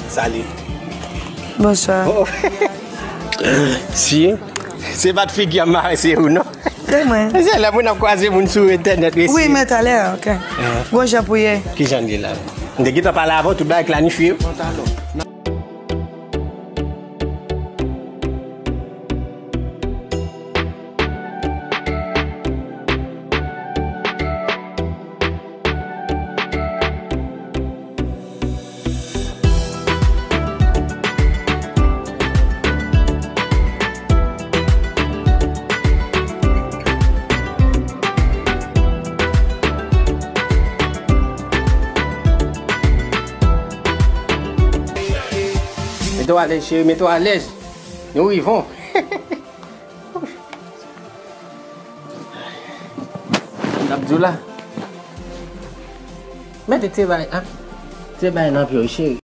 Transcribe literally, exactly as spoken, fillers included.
Salut. Bonsoir. Oh. Si. Se pa t figi an mare, se ou, non? Se mwen. Se lè moun ap kwaze moun sou entènèt, wi, men talè, ok. Gon jan pou ye. Ki jan li la? M te gentan pale avè w, tout bagay planifye. Mete w alèz, cheri, mete w alèz. Nou rive. M t ap di w la. Mete ti bay, a. Ti bay nan pye w, cheri.